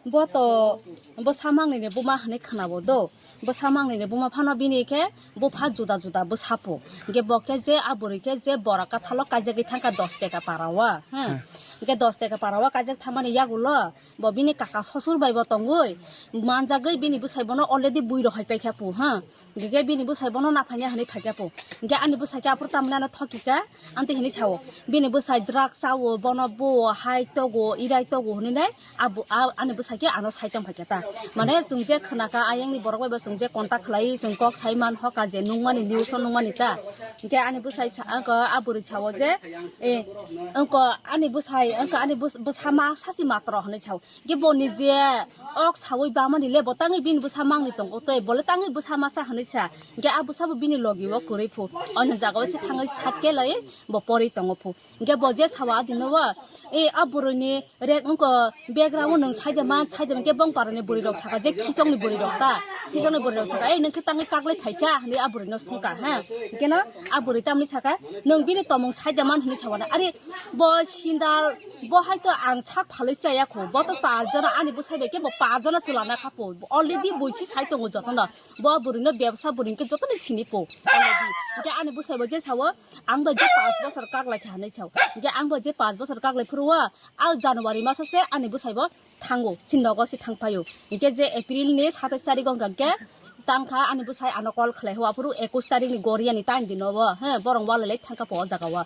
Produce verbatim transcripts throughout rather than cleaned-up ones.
Bo to bwsa mangnini buma hwnwi khwnao do. Bwsa mangnini buma phano bini khe bupha juda juda bwsa phu. Hinkhe bo khe je a bwrwi khe je bora kathalo kaijagwi thangkha dos teka para o, ha. Hmm. Hinkhe dos teka para o kaijak thangmani yagulo bo bini kaka sosur bai bo tongwi manjagwi bini bwsai bono already bui rohoi paikha phu, ha. Hinkhe bini bwsai bono naphanya hwnwi phaikha phu. Hinkhe ani bwsai khe aphuru tamni ano thokikha, amtwi hwnwi sao. Bini bwsai drugs chao, bono buo, hai togo, irai togo hwnwi nai. Abo, a, ani bwsai khe ano sai tong phaikha ta. Mane chwng je khwnakha, ayangni borok bai bo chwng je contact khlai, chwng kok sai man hoka je nungmani, news o nungmani ta. Hinkhe ani bwsai sa, ako, a bwrwi sao je, e, wngko ani bwsai, wngko ani bwsa ma sachi matro hwnwi sao. Ge bo ni je ok sawi bamani le bo tangwi bini bwsa mangni tongo tei bole tangwi bwsa masa hwnwi sa. Ge a bwsa bo bini logi o kwrwi phu. Ono jaga o se thangwi sat kelai bo pori tongo phu. Ge bo je sawa adino o, e a bwrwi ni rek wngko background o nwng saida man saida man ge bong parani bwrwi rok saka je khichong ni bwrwi rok ta. Khichong ni bwrwi rok saka, "E nwng khe tangwi kaklai phaisa," hwnwi a bwrwi no swngkha, ha. Ge no a bwrwi tamni saka, "Nwng bini tomung saida man," hwnwi sawana. Are bo sindal Bo hai to ang sak phalwi chaya kho. Bo to char jona ani bwsai bai khe bo pa jona chwla na kha po. Already boichi sai tongo jotono. Bo bwrwi no bebsa bwrwi khe jotono sini po. Already. Hinkhe ani bwsai bo je sao, ang bai je panch bosor kak lai kha hinwi sao. Hinkhe ang bai je panch bosor kak lai phuru o, a January maso se ani bwsai bo thango. Sini nogo se thang phaio. Hinkhe je April ni satais tarik o hwnkha khe tang kha ani bwsai ano call khlai ho. Aphuru ekush tarik ni goriya ni time dino bo. He, borong walai lai thang kha po o jaga o.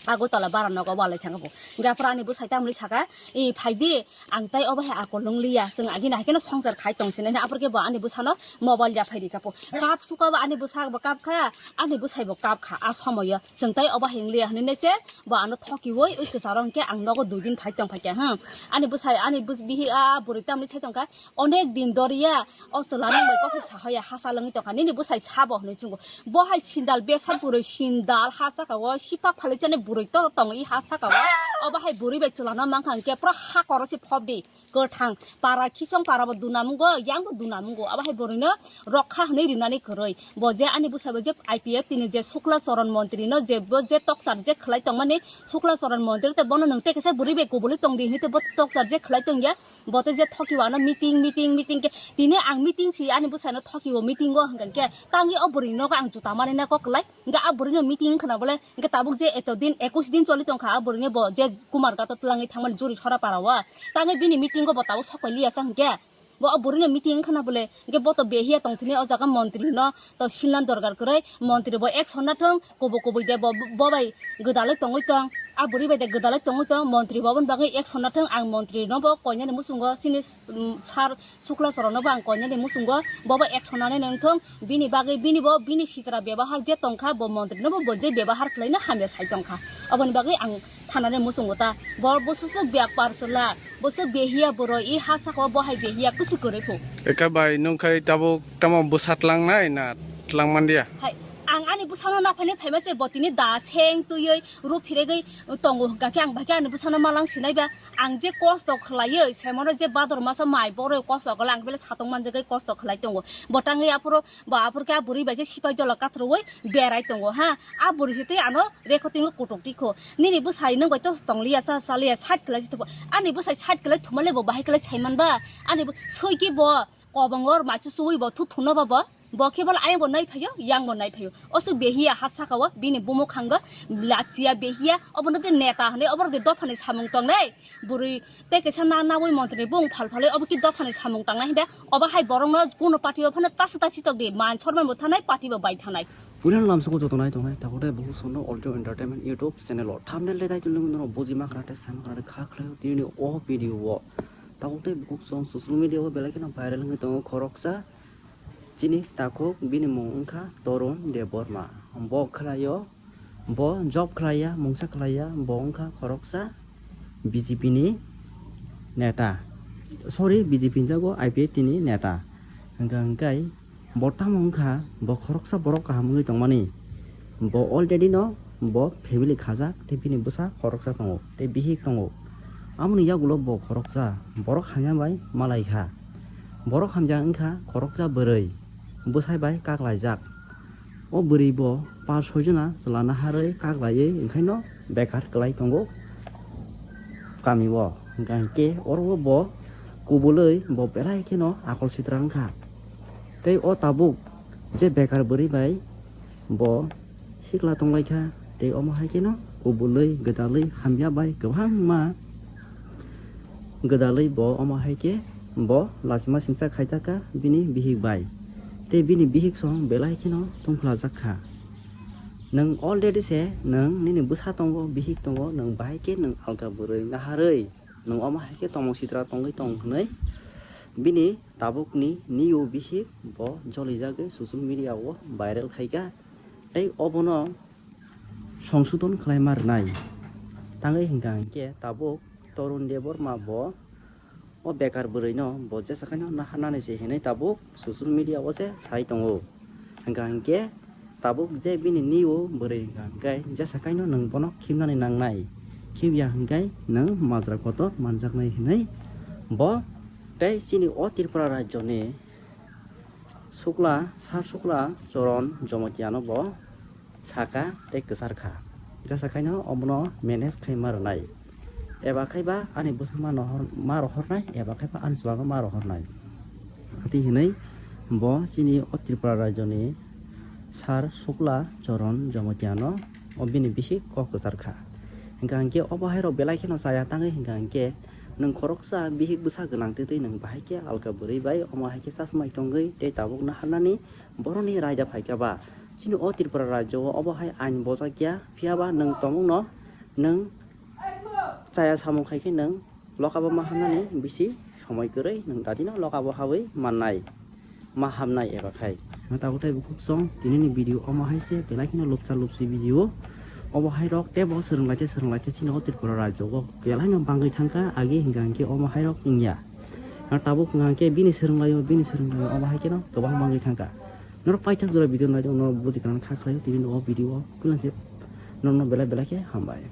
Agartala bara nogo walai thang bo. Hinkhe aphuru ani bwsai tamni saka, "E, phai di, ang tai obo hai akol wng liya. Chwng agini hai kheno songchar khai tong sinai." Aphuru khe bo ani bwsano mobile ya phai ri kha po. Kap suka bo ani bwsa bo kap kha, ani bwsai bo kap kha. A somoyo chwng tai obo hai wng liya hwnwi nai se bo ano thokiwi ui kwcharo hinkhe ang nogo dui din phai tong phai kha. Hmm. Ani bwsai, ani bwsai bihi a bwrwi tamni sai tong kha. Onek din doriya, o chwla nang bai kokhe sahoya, ha chalwngwi tongkha, nini bwsai sabo hwnwi chwngo. Bo hai sindal besa bwrwi, sindal ha saka o sipak phalwi chani bwrwi to tongwi ha saka o. Obo hai bwrwi bai chwla no mankha hinkhe pura ha koro se phop di. Kwthang para khichong para bo duna mungo, yang bo duna mungo. Abo hai bwrwi no rokha hwnwi rinani kwrwi. Bo je ani bwsai bo je I P F T ni je Sukla Charan Montri no je bo je tokchar je khlai tongmani Sukla Charan Montri te bono nwng te kisa bwrwi bai kubulwi tong di hinwi te bo tokchar je khlai tong ya. Bo tei je thoki wano meeting, meeting, meeting khe tini ang meeting si ani bwsai no thoki o meeting o hwnkha khe tangwi o bwrwi nogo ang juta mani na kok kwlai. Hwnkhe a bwrwi no meeting wngkha na bole hwnkhe tabuk je eto din ekush din choli tongkha a bwrwi no bo je Kumarghat o twlangwi thangmani juri sora para o tangwi bini meeting o bo tabuk sok pai liya sa hwnkhe bo o bwrwi no meeting wngkha na bole hwnkhe bo to behiya tong thini o jaga montri no to silna dorkar kwrwi montri bo action na thung. Kubui kubui de bo, bo bai gwdalwi tongwi tong. A bwrwi bai de gwdalwi tongwi tong. Montri bo aboni bagwi action na thung. Ang montri no bo koinani muchungo sini, mm, sir Sukla Charan no bo ang koinani muchungo bo bo action nanai nang thung. Bini bagwi bini bo bini sitra bebahar je tongkha bo montri no bo, bo je bebahar khlaino hamya sai tongkha. Aboni bagwi ang sanani muchungo ta. Bo bwswswk biyapar chwla, bwswk behiya bwrwi, i ha saka o bo hai behiya kwswk kwrwi phu. Eka bai nwng khai tabuk tamo bwsa tlangnai na tlang manliya? Hai, ang ani bwsano naphaini phaima se bo tini da seng twiwi ru phiregwi tongo hwnkha khe ang bai khe ani bwsano malang sinai ba. Ang je kosto khlaiwi semano je bador maso mai borwi kosto khlai ang bele satong manjagwi kosto khlai tongo. Bo tangwi aphuru bo aphuru khe a bwrwi bai je sipai jolo kathrowi berai tongo ha. A bwrwi se tei ano recording o kutuk tikho. Nini bwsai nwng bai to tong liya cha cha liya side kwlai se thukbo. Ani bwsai side kwlai thumale bo bahai kwlai saiman ba. Ani bw-, soiki bo kobongo maisu suwi bo thu thuno ba bo. Bo khe bole ayang bo nai phaio, yang bo nai phaio. Oso behiya ha saka o bini bumuk hango lachiya behiya obono de neta hwnwi obono de dophani samung tongnai. Bwrwi tei kaisa na nawi montri bung phal phalwi obo ki dophani samung tangnai hwnde obo hai borokno kuno party o phano tasa tasi tok di man sorman bo thanai party bo bai thanai. Puila lamsoko joto nai tongnai takote buku sono Audio Entertainment YouTube channel o thumbnail de title nung no buji makrate sai makrate kha khlai tini o video o takote buku song social media o belai kheno viral wngwi tongo khoroksa chini takhuk bini mung wngkha Torun Debbarma bo khlaio. Bo job khlaiya, mungsa khlaiya, bo wngkha khoroksa B J P ni neta. Sorry, B J P ni jago I P F T ni neta. Hwnkha hwnkhe bo tamo wngkha, bo khoroksa borok kaham wngwi tongmani. Bo already no bo family khajak, tei bini bwsa khoroksa tongo, tei bihik tongo. Amoni yagulo bo khoroksa borok hamya bai malai kha. Borok hamya wngkha khoroksa bwrwi, bwsai bai kaklaijak. O bwrwi bo pas soi jona chwla naharwi kaklaiwi wngkhaino bekar kwlai tongo kami o. Hwnkha hwnkhe oro o bo kubulwi bo belai kheno akol sitra wngkha. Tei o tabuk je bekar bwrwi bai bo sikla tonglaikha, tei omo hai kheno kubulwi gwdalwi hamya bai kwbangma gwdalwi bo omo hai khe bo lachima singcha khaijakha bini bihik bai. Tei bini bihik song belai kheno tongphlajakha. Nwng already se nwng nini bwsa tongo, bihik tongo, nwng bahai khe nwng alka bwrwi naharwi nwng omo hai khe tongmung sitra tongwi tong hwnwi bini tabukni new bihik bo jolijagwi social media o viral khaikha. Tei obono songsodon khlaima rwnai. Tangwi hwnkha hinkhe tabuk Torun Debbarma bo o bekar bwrwino bo jesa khaino naharnani se hinwi tabuk social media o se sai tongo. Hwnkha hinkhe tabuk je bini new bwrwi hwnkha hinkhe jesa khaino nwng bono khimnani nangnai. Khibya hinkhe nwng majra kotor manjaknai hinwi bo tei chini o Tripura rajyoni Sukla, Sar Sukla Choron Jomotiano bo saka tei kwchar kha. Jesa khaino omono manage khai ma rwnai. Eba khai ba ani bwsa ma nohor-, ma rohornai, eba khai ba ani chwla no ma rohornai. Ati hinwi bo chini o Tripura rajyoni Sar Sukla Choron Jomotiano o bini bihik kok kwchar kha. Hwnkha hinkhe obo hai rok belai kheno chaya tangwi hwnkha hinkhe nwng khoroksa bihik bwsa gwnang twi twi nwng bahai khe alka bwrwi bai omo hai khe chasmai tongwi tei tabuk naharnani boroni raida phaikha ba? Chini o Tripura rajyo o obo hai ain bojak ya, phiya ba nwng tongmungno nwng chaya samung khai khe nwng lokabo ma hamnani bisi somoi kwrwi nwng dadino lokabo habwi mannai, ma hamnai eba khai. Nwng tabuk tei bukhuk song tinini video omo hai se belai kheno lupsa lupsi video. Obo hai rok tei bo swrwng lai tei swrwng lai tei chini o Tripura rajyo o belai no bangwi thangkha, agi hwnkha hinkhe omo hai rok wngya. Nwng tabuk hwnkha hinkhe bini swrwng lai o, bini swrwng lai o, omo hai kheno kwbang bangwi thangkha. Norok paithak jora video naidi, norok buji gwnang kha khlai o, tini o video o kulang se norokno belai belai khe hambai.